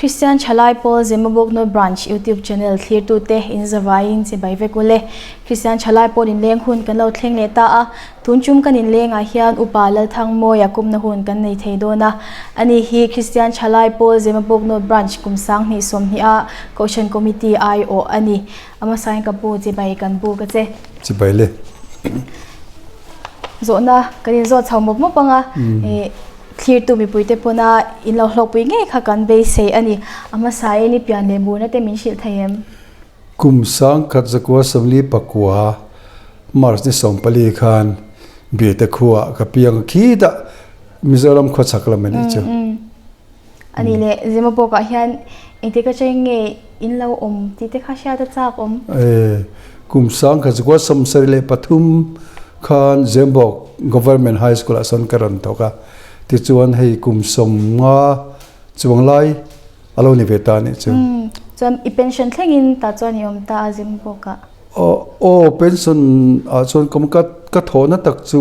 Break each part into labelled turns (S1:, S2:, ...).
S1: Christian Thalai Pawl Zemabawk North Branch YouTube channel thlirtute in zavaiin chibai vek ule. Christian Thalai Pawl inleng hun kan lo thleng leh ta a, tun tum kan inlengah hian Upa Lalthangmawia kumna hun kan nei thei dawn a. Ani hi Christian Thalai Pawl Zemabawk North Branch kum 20 sawmhnih a Kohhran Committee aiawh a ni. A hmasain ka pu chibai kan buk a che.
S2: Chibai le.
S1: Zawhna kan inzawt chho mawp mawp ang a, thlirtu mipuite pawna in lo hlawkpui ngei kha kan beisei a ni. A hmasain i pian leh burna te min hrilh thei em?
S2: Kum 1949 March ni 14 khan Biate khuaah ka piang a, khitah Mizoram khawchhak lam a nih chu.
S1: A nih leh Zemabawkah hian engtik atangin nge in lo awm tih te kha hriat a chak awm?
S2: E, kum 1973 khan Zembawk Government High School ah sawn ka rawn thawk a, tichuan hei kum 50 chuang lai a lo ni ve ta a nih chu.
S1: Chuan i pension thlengin tah chuan i awm ta a Zembawkah?
S2: Aw, pension ah chuan ka ka thawhna tak chu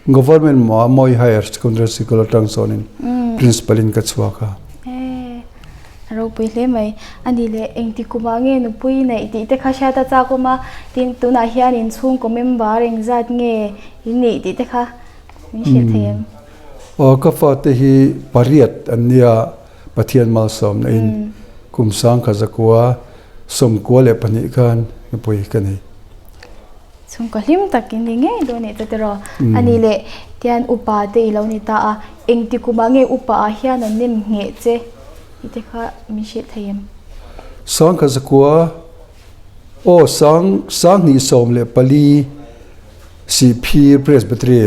S2: Government Mawi Higher Secondary Sikul atang sawnin Principal in ka chhuak a.
S1: E, a ropui hle mai. A nih leh engti kumah nge nupui neih tih te kha hriat a chak awm a, tin tunah hian inchhungkaw member engzat nge in nih tih te kha min hrilh thei em?
S2: Aw, ka fate hi pariat an nia, Pathian malsawmna in kum 1992 khan nupui ka nei.
S1: Chhungkaw hlim tak in ni ngei dawn nih chu tiraw? A nih leh tian upa te i lo ni ta a, engti kumah nge upa ah hian an nem ngheh che tih te kha min hrilh thei em?
S2: 1900 aw sang 2014 Sihphir Presbytery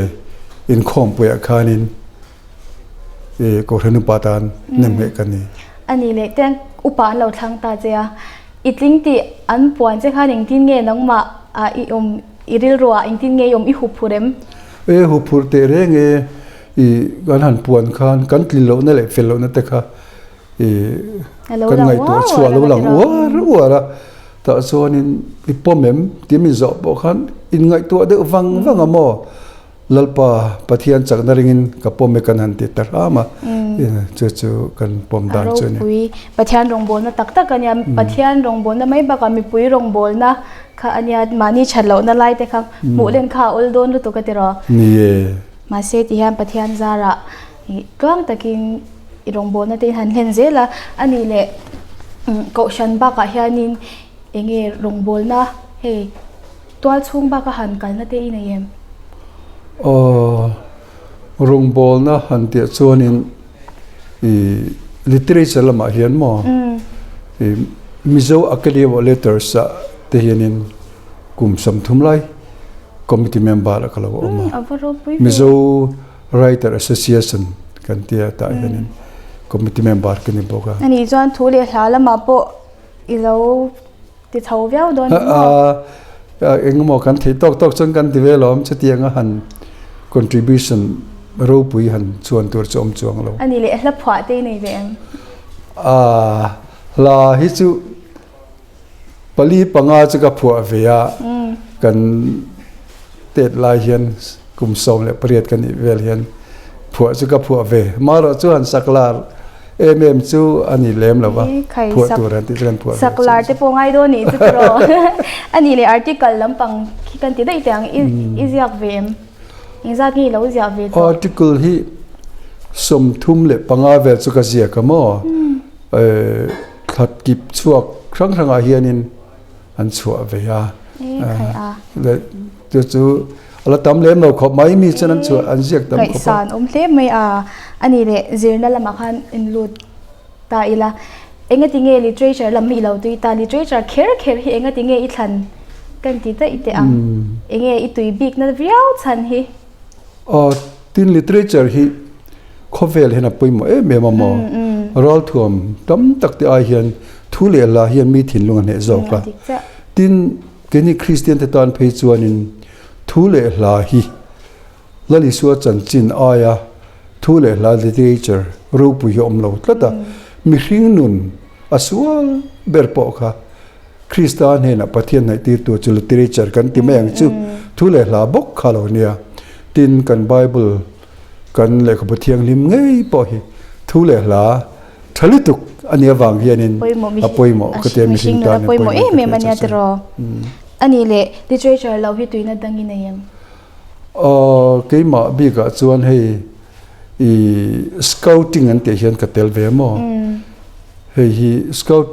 S2: inkhawmpuiah khanin i Kohhran upa tan nem ngheh ka ni.
S1: A nih leh tiang upa an lo thlang ta che a, i tling tih an puan che khan engtin nge nangmah ah i awm, i rilru ah engtin nge i awm, i hup phur em?
S2: E hup phur teh reng e, i kan han puan khan kan tlin lohna leh fel lohna te kha i kan ngaihtuah chhuah a lo lang uar uar a, tah chuanin i pawm em tih min zawh pawh khan inngaihtuah deuh vang vang a maw? Lalpa Pathian chakna ringin ka pawm e kan han ti ta hram a, chu chu kan pawm dan chu a ni.
S1: A ropui Pathian rawngbawlna tak tak a nia, Pathian rawngbawlna mai bakah mipui rawngbawlna kha a nia, mahni that lohna lai te kha hmuh len kha a awl dawn lutuk a ti rawh.
S2: Ni e.
S1: Mahse ti hian Pathian zarah tluang takin i rawngbawlna te in han hlen zel a, a nih leh kohhran bakah hianin eng nge rawngbawlna hei Tual chhung bak a han kalna te i nei em?
S2: Aw, rawngbawlna han tih chuanin i literature lamah hian maw i Mizo Academy of Letters ah te hianin kum 30 lai committee member ah ka lo awm
S1: a.
S2: Mizo Writer Association kan tia tah hianin committee member ka ni bawk a.
S1: Ani chuan thu leh hla lamah pawh i lo Ti chho viau dawn ni
S2: maw? Engemaw kan theih tawk tawk chuan kan ti ve lawm, chutianga han contribution ropui han chuan tur chu awm chuang lo.
S1: A nih leh hla phuah te i nei ve em?
S2: Hla hi chu pali panga chu ka phuah ve a, kan tet lai hian kum 18 ka nih vel hian phuah chu ka phuah ve. Amaherawh chu han sak lar em em chu a ni lem lo va, phuah tur han tih chu kan phuah ve.
S1: Sak lar te pawh ngai dawn nih chu tiraw? A nih leh article lampang khi kan ti daih teh ang, i ziak ve em? Engzat nge i lo ziah ve
S2: tawh? Article hi 35 vel chu ka ziak a maw? Thla kip chhuak hrang hrangah hianin an chhuah ve a. Chu chu a la tam lem lo khawp mai mi chuan an chhuah an ziak tam khawp a.
S1: Ngaihsan awm hle mai a, a nih leh zirna lamah khan in lut ta ila engati nge literature lam hi i lo tui ta, literature kher kher hi engati nge i thlan kan ti daih teh ang, enge i tui bikna viau chhan hi?
S2: Aw, tin literature hi khawvel hian a pawimawh em em a maw? Ralthuam tam tak te ai hian thu leh hla hian mi thinlung a hneh zawk a, tin Keini Kristian te tan phei chuanin thu leh hla hi Lal Isua chanchin aia thu leh hla literature ropui hi a awm lo tlat a. Mihring nun a sual ber pawh kha Krista hnenah Pathian hnaihtirtu chu literature kan ti mai ang chu thu leh hla bawk kha lo nia. Tin, kan Bible kan lehkhabu thianghlim ngei pawh hi thu leh hla. Tha lutuk a nih avang hianin a pawimawh ka tia mihring tan a pawimawh em em a nia
S1: tiraw. A nih leh literature lo hi tuina dang i nei em?
S2: Aw keimah bikah chuan hei i scouting an tih hian ka tel ve maw. Hei hi scout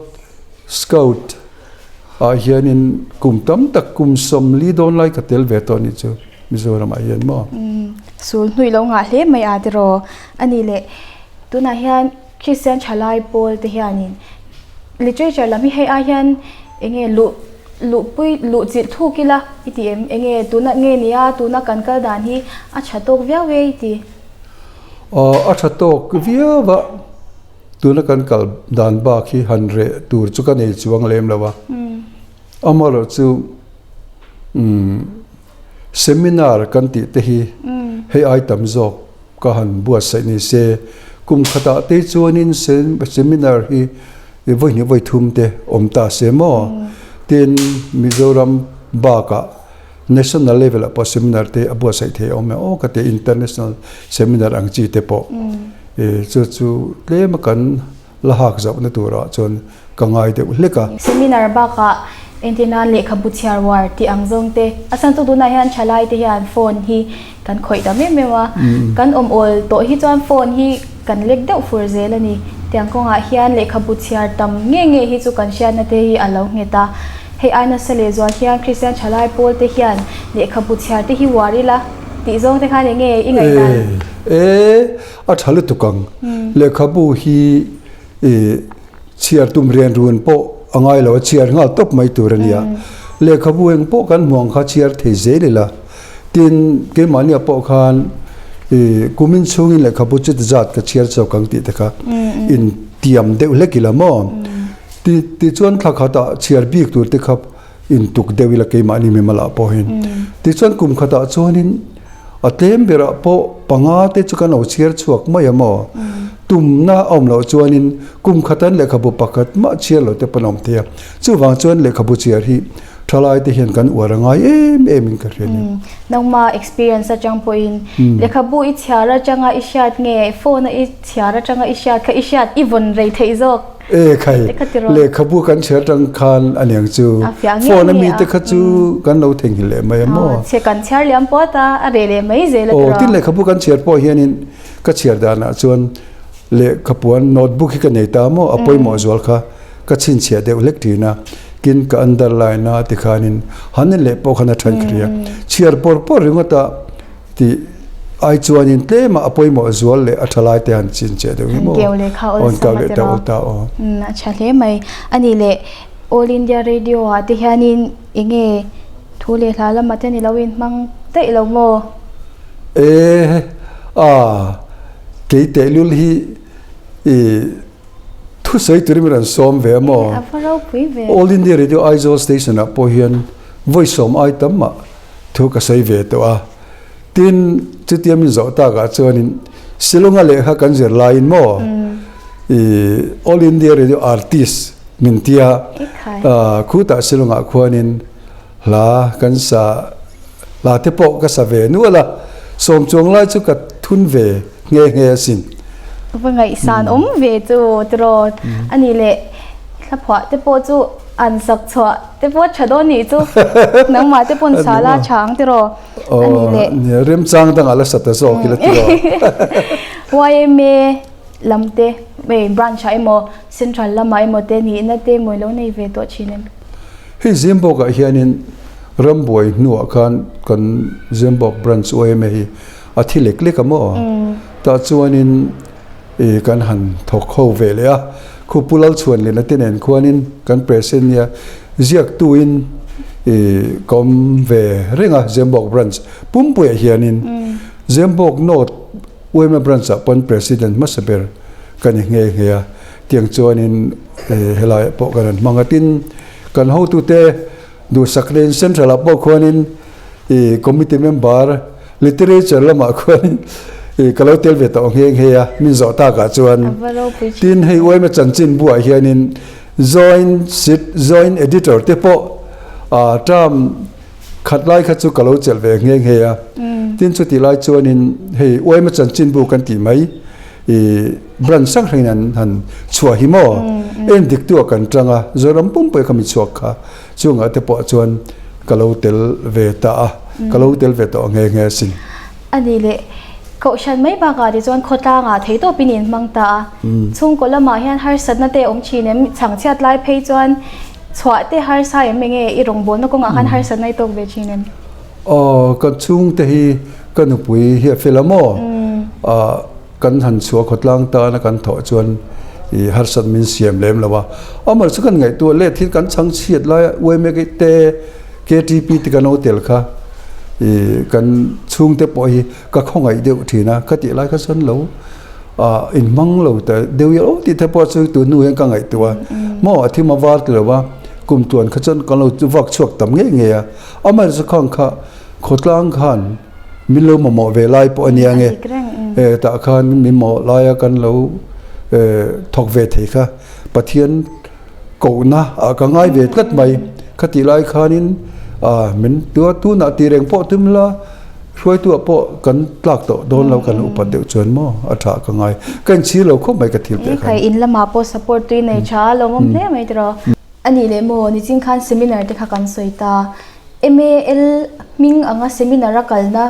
S2: scout ah hianin kum tam tak kum 40 dawn lai ka tel ve tawh a nih chu Mizoram ah hian maw.
S1: Sul hnuih lo ngah hle mai a tiraw. A nih leh Tunah hian Kristian thalai pawl te hianin literature lam hi hei ai hian eng nge luh luhpui luh chilh thuk ila i ti em? Eng nge tuna nge nia tuna kan kal dan hi a tha tawk viau e i ti?
S2: Aw a tha tawk viau a, tuna kan kal dan bak hi han reh tur chu ka nei chuang lem lo a, amaherawhchu chu umm seminar kan tih te hi hei ai tam zawk Ka han buatsaih ni se, kum khatah te chuanin seminar hi vawi hnih vawi thum te awm ta se maw? Tin, Mizoram bakah national level ah pawh seminar te a buatsaih thei awm e aw ka ti a, international seminar ang chi te pawh. Chu chu tlem a kan la hak zauhna turah chuan ka ngai deuh hlek a.
S1: Seminar bakah entirnan lehkhabu chhiar uar tih ang zawng te, a chhan chu tunah hian thalai te hian phone hi kan khawih ta meuh meuh a, kan awm awl tawh hi chuan phone hi kan lek deuh fur zel a ni. Tiang kawngah hian lehkhabu chhiar tam nge nge hi chu kan hriatna te hi a lo nghet a. Hei ai nasa lehzual hian Kristian thalai pawl te hian lehkhabu chhiar te hi uar ila tih zawng te khan eng nge i ngaihdan?
S2: E, a tha lutuk ang. Lehkhabu hi chhiar tum rian run pawh a ngai lo a, chhiar nghal tawp mai tur a nia. Lehkhabu eng pawh kan hmuh ang kha chhiar thei zel ila. Tin, keimahniah pawh khan kumin chhungin lehkhabu chu ti zat ka chhiar chawk ang tih te kha intiam deuh hlek ila maw? Tichuan thla khatah chhiar bik tur te kha intuk deuh ila keimahni mimalah pawhin. Tichuan kum khatah chuanin a tlem berah pawh panga te chu kan lo chhiar chhuak mai a maw? Tumna a awm loh chuanin kum khatan lehkhabu pakhat mah chhiar lo te pawn a awm thei a. Chuvang chuan lehkhabu chhiar hi thalai te hian kan uar a ngai em em in ka hria ni.
S1: Nangma experience atang pawhin lehkhabu i chhiar atanga i hriat nge phone a i chhiar atanga i hriat kha i hriat i vawn rei theih zawk.
S2: E khai, lehkhabu kan chhiar atang khan a niang chu phone a mi te kha chu kan lo theihnghilh leh mai a maw.
S1: Chhe kan chhiar liam pawt a, a reh leh mai zel a tiraw.
S2: Aw, tin lehkhabu kan chhiar pawh hianin ka chhiar danah chuan lehkhapuan notebook hi ka nei ta maw, a pawimawh zual kha ka chhinchhiah deuh hlek thin a, tin ka underline a tikhanin han en leh pawh khan a then kher a, chhiar pawr pawr ringawt a tih ai chuanin tlema a pawimawh zual leh a tha lai te han chhinchhiah deuh hi maw
S1: awn kau leh ta awl ta aw. A tha hle mai. A nih leh All India Radio ah te hianin eng nge thu leh hla lamah te ni lo inhmang daih lo maw?
S2: E a kei tehlul hi i Thusawi turin min rawn sawm ve a maw?
S1: A va ropui ve.
S2: All India Radio Aizawl Station ah pawh hian vawi sawm ai tam mah thu ka sawi ve tawh a. Tin, chutia min zawh takah chuanin Shillong-a lehkha kan zir laiin maw i All India Radio Artist min tia khutah Shillong-ah khuanin hla kan sa hla te pawh ka sa ve nual a, sawm chuang lai chu ka thun ve nghe nghe asin.
S1: Va ngaihsan awm ve chu tiraw a nih leh thlaphuah te pawh chu an sak chhuah te pawh tha dawn nih chu nangmah te pawn sa la tha ang tiraw a nih leh.
S2: Nia remchang dangah la sa ta zawk ila tiraw.
S1: YMA lam te branch ah emaw central lamah emaw te nihna te maw ilo nei ve tawh thin em?
S2: Hei Zembawkah hianin rambuai hnuah khan kan Zembawk Branch yma hi a thi lek lek a maw? Tah chuanin ih kan han thawk ho ve leh a, khu Pu Lalchhuanliana te nen khuanin kan President nia ziaktuin ih ka awm ve reng a Zembawk Branch pumpuiah hianin Zembawk North yma Branch ah pawn President hmasa ber ka ni nghe nghe a. Tiang chuanin helaiah pawh kan han hmang a, tin kan hotute duhsak leh central ah pawh khuanin ih committee member literature lamah khuanin ih ka lo tel ve tawh nghe nghe a, min zawh takah chuan tin hei uaima chanchin buah hianin joint sit joint editor te pawh ah term khat lai kha chu ka lo chelh ve nghe nghe a, tin chutih lai chuanin hei uaima chanchin bu kan tih mai. I branch hrang hrangin an han chhuah hi maw? En dik tu ah kan tang a, Zoram pumpui kha mi chhuak kha chungah te pawh chuan ka lo tel ve ta a, ka lo tel ve tawh nghe nghe asin.
S1: A ni le, Kohhran mai bakah ti chuan khawtlangah theitawpin in hmang ta a, chhungkaw lamah hian harsatna te a awm thin em? Chhangchhiat lai phei chuan chhuah te harsa em enge i rawngbawlna kawngah khan harsatna i tawk ve thin em?
S2: Aw, ka chhungte hi ka nupui hi a fel a maw? Kan han chhuah khawtlang tana kan thawh chuan i harsat min siam lem lo a. Amah chu kan ngaihtuah let hi kan chhang chhiat laia UMA te KTP te kan lo tel kha i kan chhungte pawh hi ka khawngaih deuh thin a, ka tih lai kha chuan lo inhmang lo ta deuh i aw tih te pawh chu tun hnu hian ka ngaihtuah a. Maw a thim a var ti lo va, kum tuan kha chuan kan lo vak chhuak tam ngei ngei a. Amaherawhchu khang kha khawtlang khan min lo mamawh ve lai pawh a nia nge tah khan min mamawh laia kan lo thawk ve thei kha Pathian kohna ah ka ngai ve tlat mai khatih lai khanin min tua tunah tih reng pawh tum la hruaituah pawh kan tlak tawh dawn lo kan upat deuh chuan maw a tha ka ngai ka inchhir lo khawp mai ka thil teh khan.
S1: In lamah pawh support tui nei tha a lawmawm hle mai tiraw. A nih leh maw nichin khan seminar te kha kan sawi ta. MAL hming anga seminar a kalna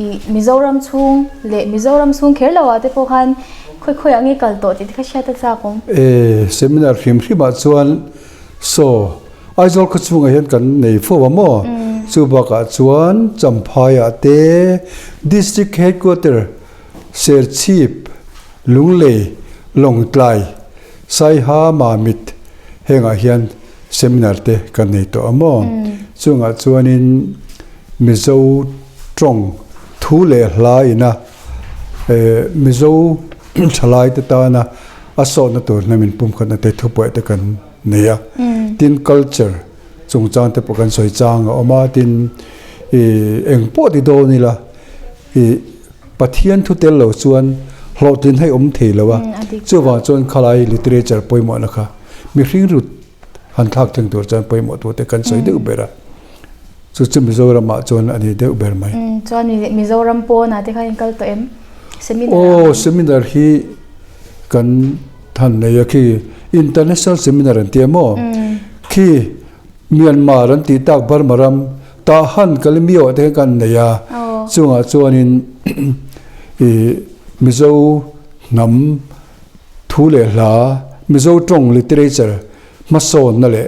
S1: ih Mizoram chhung leh Mizoram chhung kher lo ah te pawh khan khawi khawi ah nge kal tawh tih te kha hriat a chak awm.
S2: E, seminar hrim hrim ah chuan saw Aizawl khaw chhungah hian kan nei fo a maw? Chu bakah chuan Champhai ah te District Headquarter Serchhip, Lunglei, Lawngtlai, Saiha, Mamit hengah hian Seminar te kan nei tawh a maw? Chungah chuanin Mizo tawng thu leh hla ina Mizo thalai te tana a sawhna tur hna min pumkhatna te thupuai te kan nei a. Tin culture chungchang te pawh kan sawi chang a awm a, tin eng pawh ti dawn ila Pathian thu tel lo chuan hlawhtlin hei awm thei lo a, chuvang chuan khalai literature pawimawhna kha mihring rut han thlak thleng tur chuan pawimawh tur te kan sawi deuh ber a, chu chu Mizoramah chuan a ni deuh ber mai.
S1: Chuan Mizoram pawnah te khan in kal tawh em? Seminar
S2: Aw, seminar hi kan han nei a khi international seminar an ti a maw? Khi Myanmar an tih tak Burma ram Tahan Kalemyo ah te hian kan nei a, chungah chuanin ih Mizo hnam thu leh hla, Mizo tawng literature hmasawnna leh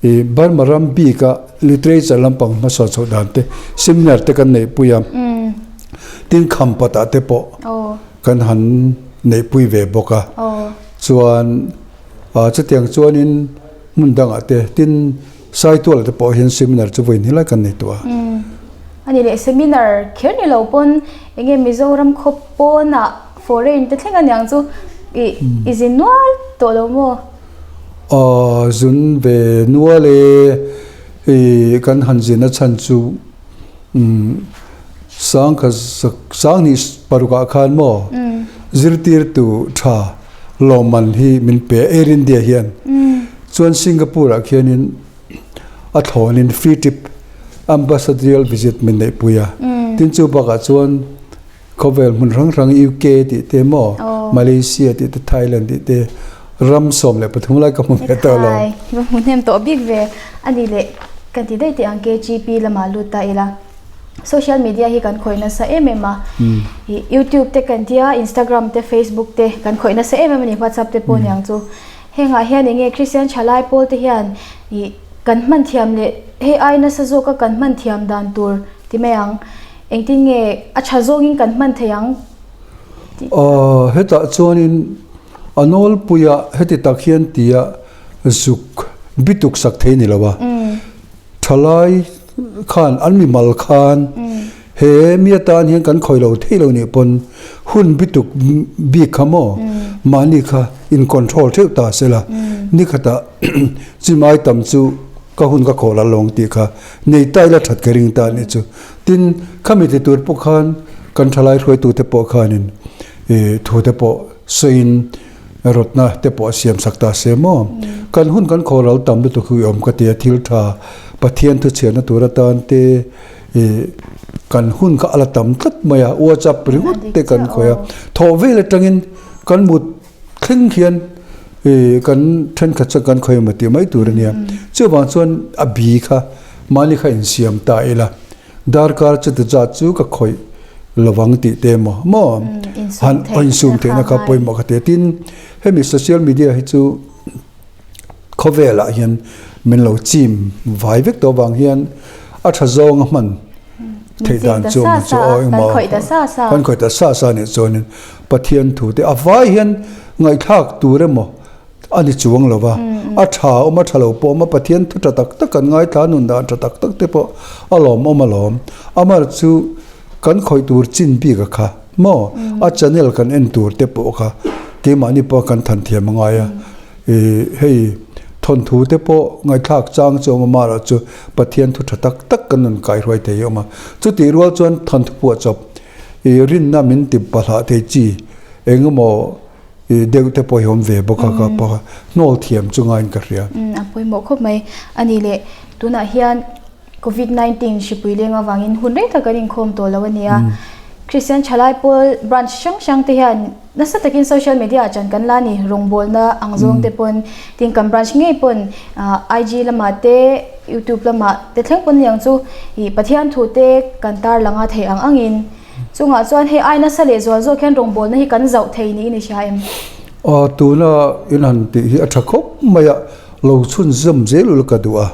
S2: ih Burma ram bika literature lampang hmasawn chhoh dan te seminar te kan neihpui a, tin Khampat ah te pawh kan han neihpui ve bawk a, chuan chutiang chuanin hmun dangah te tin Saitual te pawh hian seminar chu vawiin hi lai kan nei tawh a.
S1: A ni leh seminar kher ni lo pawn enge Mizoram khaw pawnah foreign te thleng aniang chu i i zin nual tawh lo maw?
S2: Aw zun ve nual e, i kan han zin a chhan chu umm sangkha sanghnih parukah khan maw zirtirtu tha lawmman hi min pe a Air India hian. Chuan Singapore ah khianin a thlawnin free trip ambassadorial visit min neihpui a. Tin chu bakah chuan khawvel hmun hrang hrang UK tih te maw Malaysia tih te Thailand tih te ram 13 lai ka hmu ve tawh lo.
S1: Ekhai, va hmu hnem tawh bik ve. A ni leh kan ti daih teh ang KGP lamah lut ta ila. Social media hi kan khawih nasa em em a. YouTube te kan tia, Instagram te, Facebook te kan khawih nasa em em a ni, WhatsApp te pawh niang chu. Hengah hian enge Kristian thalai pawl te hian ih kan hman thiam leh hei ai nasa zawka kan hman thiam dan tur ti mai ang. Engtin nge a tha zawngin kan hman thei ang
S2: tih. Aw hetah chuanin a nawlpuia heti tak hian tia zuk bituk sak thei ni lo a. Thalai khan an mimal khan he mi atan hian kan khawi lo thei lo nih pawn hun bituk bik kha maw mahni kha in control theuh ta sela nikhatah chimai tam chu ka hun ka khawh la lawng tih kha nei ta ila that ka ring ta anih chu. Tin khami ti tur pawh khan kan thalai hruaitu te pawh khanin thu te pawh sawiin Rawtna te pawh a siam sak ta se maw? Kan hun kan khaw ral tam lutuk hi awm ka ti a, thil tha Pathian thu chhiarna tur atan te ih kan hun kha a la tam tlat mai a, WhatsApp ringawt te kan khawih a, thawh vel atangin. Kan mut thleng hian kan thenkhat chuan kan khawi emaw tih mai tur a nia. Chuvang chuan a bi kha mahni kha insiam ta ila darkar chuti zat chu ka khawih lovang tih te emaw maw han insum theihna kha pawimawh kha ti a. Tin, hemi social media hi chu khawvelah hian min lo chim vai vek tawh avang hian a tha zawng a hman theih dan chu awm chu aw engmaw kan khawih ta sa sa nih chuanin Pathian thu te a vai hian ngaihthlak tur emaw a ni chuang lo va, a tha awm a tha lo pawh awm a, Pathian thu tha tak tak kan ngaithla nun dan tha tak tak te pawh a lawmawm alawm. Amar chu kan khawih tur chin bik a kha maw a channel kan en tur te pawh kha keimahni pawh kan than thiam a ngai a, ih hei thawnthu te pawh ngaihthlak chang chu awm a mahla chu Pathian thu tha tak tak kan rawn kaihruai thei a awm a, chutih rual chuan thawnthu phuah chawp ih rinna min ti pahlah thei chi engemaw ih deuh te pawh hi awm ve bawk a ka pawh a hnawl thiam chu ngaiin ka hria.
S1: A pawimawh khawp mai a ni le tunah hian. Covid 19 hripui leng avangin hun rei tak kan inkhawm tawh lo a nia. Kristian Thalai Pawl branch hrang hrang te hian nasa takin social media ah chan kan la ni rawngbawlna ang zawng te pawn tin kan branch ngei pawn IG lamah te YouTube lamah te thleng pawn niang chu ih Pathian thu te kan tar lang a theih ang angin chungah chuan hei ai nasa leh zual zawk hian rawngbawlna hi kan zauh thei niin i hria em?
S2: Aw tuna in han tih hi a tha khawp mai a. Lo chhunzawm zel ul ka duh a,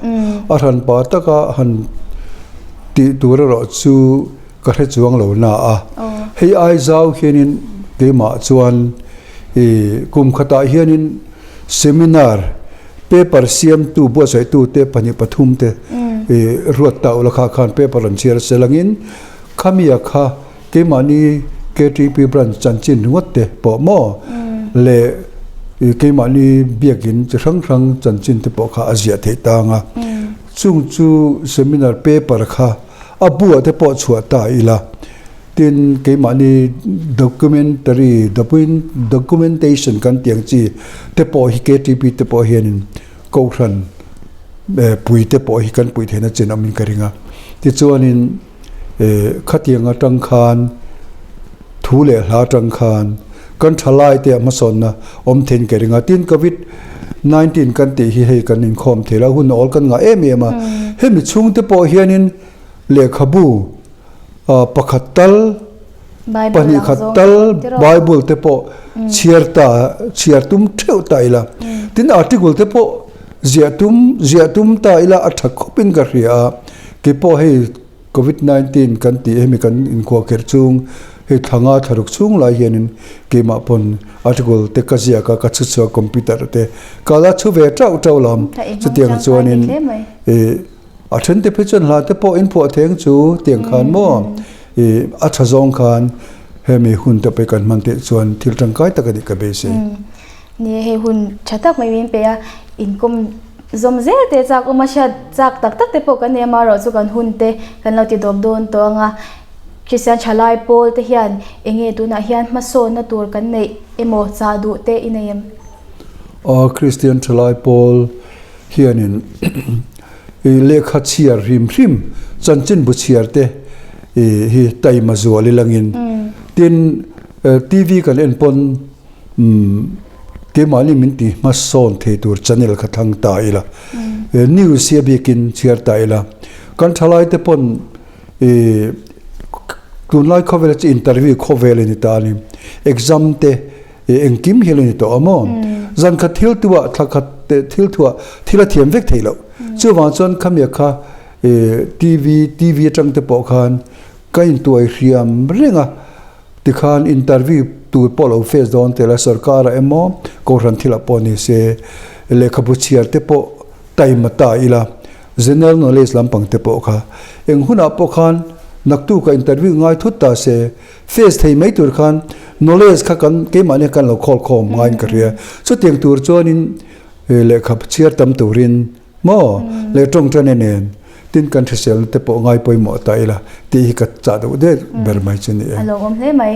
S2: a hranpa taka han tih tur erawh chu ka hre chuang lo na a. Hei ai zau hianin keimah chuan ih kum khatah hianin seminar paper siamtu buatsaihtu te pahnih pathum te ih ruat ta ula kha khan paper an chhiar se langin khamia kha Keimahni KTP branch chanchin ringawt te pawh maw leh keimahni biakin chi hrang hrang chanchin te pawh kha a ziah theih tang a. Chung chu seminar paper kha a buah te pawh chhuah ta ila. Tin, keimahni documentary documentation kan tih ang chi te pawh hi KTP te pawh hianin kohhran pui te pawh hi kan puih theihna chin awmin ka ring a. Tichuanin. Khatiang atang khan thu leh hla atang khan kan thalai te ah hmasawnna awm theiin ka ring a. Tin Covid 19 kan tih hi hei kan inkhawm thei lo a, hun awl kan ngah em em a. Hemi chhungte pawh hianin lehkhabu pakhat tal, pahnih khat tal Bible te pawh chhiar ta, chhiar tum theuh ta ila. Tin article te pawh ziah tum, ziah tum ta ila a tha khawpin ka hria a. Keipawh hei Covid 19 kan tih hemi kan inkuah kher chung hei thla nga thla ruk chhung lai hianin keimah pawn article te ka ziak a ka chhu chhuak computer te ka la chhu ve tauh tauh lam chutiang chuanin ih a then te phei chuan hla te pawh inphuah theng chu tiang khan maw ih a tha zawng khan hemi hun te pawh kan hman theih chuan thil tangkai tak a nih ka beisei.
S1: Ni e, hei hun tha tak mai min pe a, inkawm zawm zel te chak awm a hriat chak tak tak te pawh kan nei a, amaherawh chu kan hun te kan lo ti dawp dawn tawh ang a, Kristian thalai pawl te hian eng nge tunah hian hmasawnna tur kan neih emaw chah duh te i nei em?
S2: A, Kristian thalai pawl hianin i lehkha chhiar hrim hrim chanchinbu chhiar te i hi taima zual ilangin tin TV kan en pawn Umm keimahni min ti hmasawn thei tur channel kha thlang ta ila, news hi a biakin chhiar ta ila, kan thalai te pawn ih tunlai khawvel chu interview khawvel a ni ta a ni, exam te ih engkim hi a lo ni tawh a maw, zan khat thil tuah thla khat te thil thuah thil a thiam vek theih loh, chuvang chuan khami kha ih TV TV atang te pawh khan ka intuai hriam reng a. Tikhan interview tur pawh lo face dawn tel a, sorkar ah emaw kohhran thil ah pawh ni se lehkhabu chhiar te pawh taima ta ila, general knowledge lampang te pawh kha eng hunah pawh khan naktuk ah interview ngai thut ta se face thei mai tur khan knowledge kha kan keimahni kan lo khawl khawm ngaiin ka hria. Chutiang tur chuanin lehkhabu chhiar tam turin Maw? Leh tawngtane nen tin kan hriselna te pawh ngai pawimawh ta ila tih hi ka chah deuh deuh ber mai chu ni e.
S1: A lawmawm hle mai.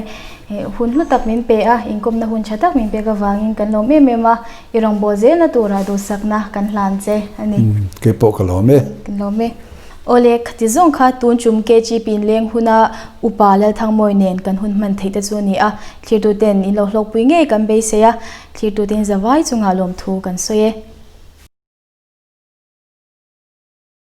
S1: Hun hlu tak min pe a, inkawmna hun tha tak min pek avangin kan lawm em em a, i rawngbâwl zelna turah duhsakna kan hlan che a ni.
S2: Keipawh ka lawm e.
S1: Kan lawm e. Awle, khati zawng kha tun tum KGP inleng huna Upa Lalthangmawi nen kan hun hman theih te chu a ni a, thlirtuten in lo hlawkpui ngei kan beisei a, thlirtuten zavai chungah lawmthu kan sawi e.